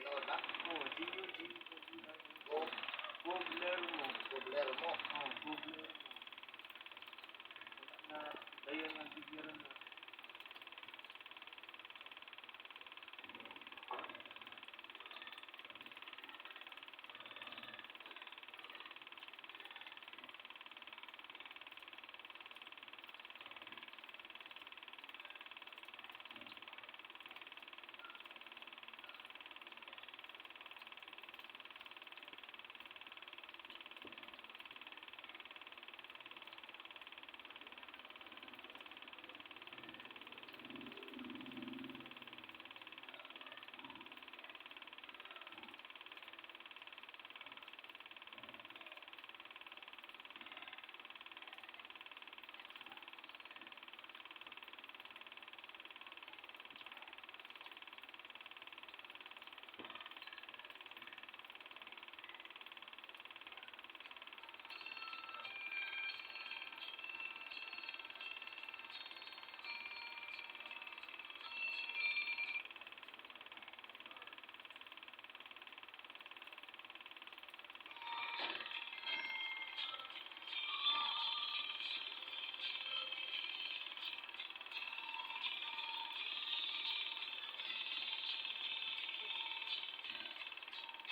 Tinuod na? Oh, G U G O B L. Go, Goblermo. Goblermo. Oh, Goblermo. Wala na, dayon ang gobyerno.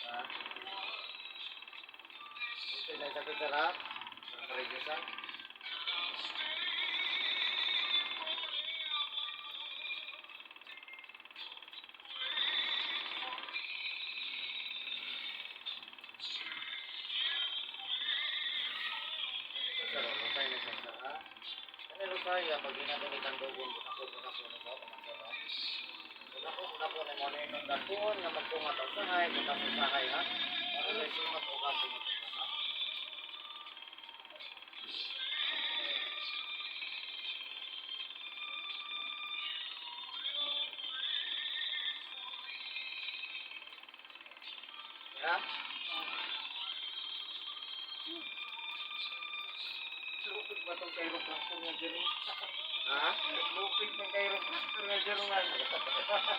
Ha? Okay na sakit, sir, ha? Sa radio, sir? Sir, okay na siya, sir, ha? Ano Rosaya, pag ginato ni Tandogon, ako ko na ko, sir, ha? Kung ako na po na mo na yung datuon, nga magtunga daw sahay, kung nasa sahay, ha? Ano na sungat o kasungat, ha? Ha? Lupig ba itong chiropractor nga dyan? Ha? Lupig ng chiropractor nga dyan nga.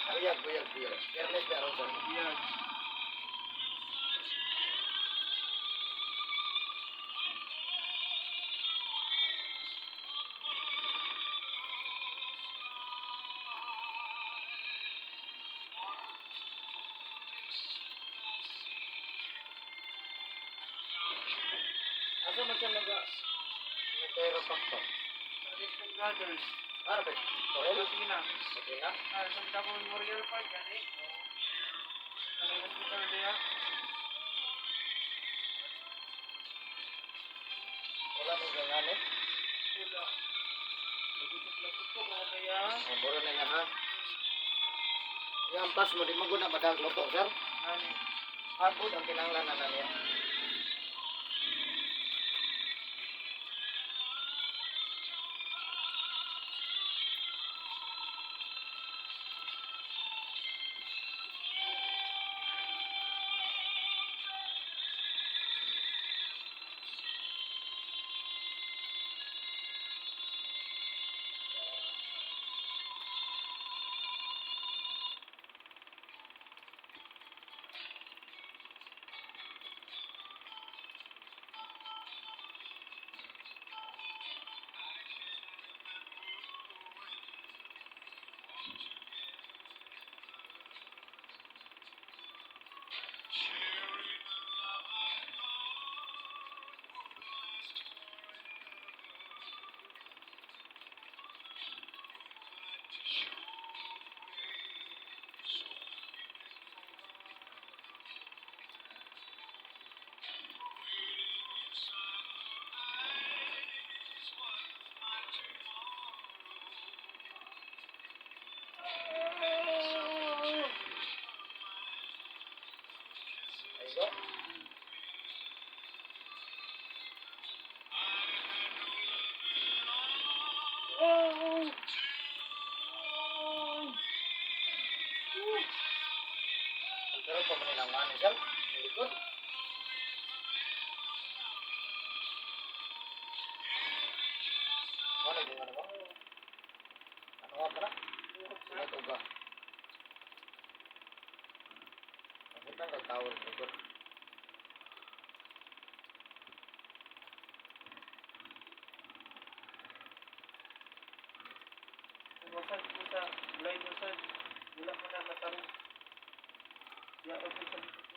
Buyag, buyag, buyag. Careless ba ron, sir? Yan. Asa man siya nag-chiropractor? Sa Richmond Brothers. Ano ba? Sorel? Latina. Okay na? Ah, sa Davao Memorial Park, gani. Ano hospital diya? Wala mo ganyan, eh. Wala. Lagutok-lagutok ako kaya. Ang mura na yan, ha? Yung ampas mo, di mo guna madagloto, sir. Ani. Hagod ang kinanglan na niya. Ay, go. Oh! Pero pa man ang ano, sir? Likod. Ano yung ano ba? Ano nga pala? Sunod uga. Butang kag towel likod. Umasan ko sa blind usan. Wala mo na matarong. Ya, okay sa likod.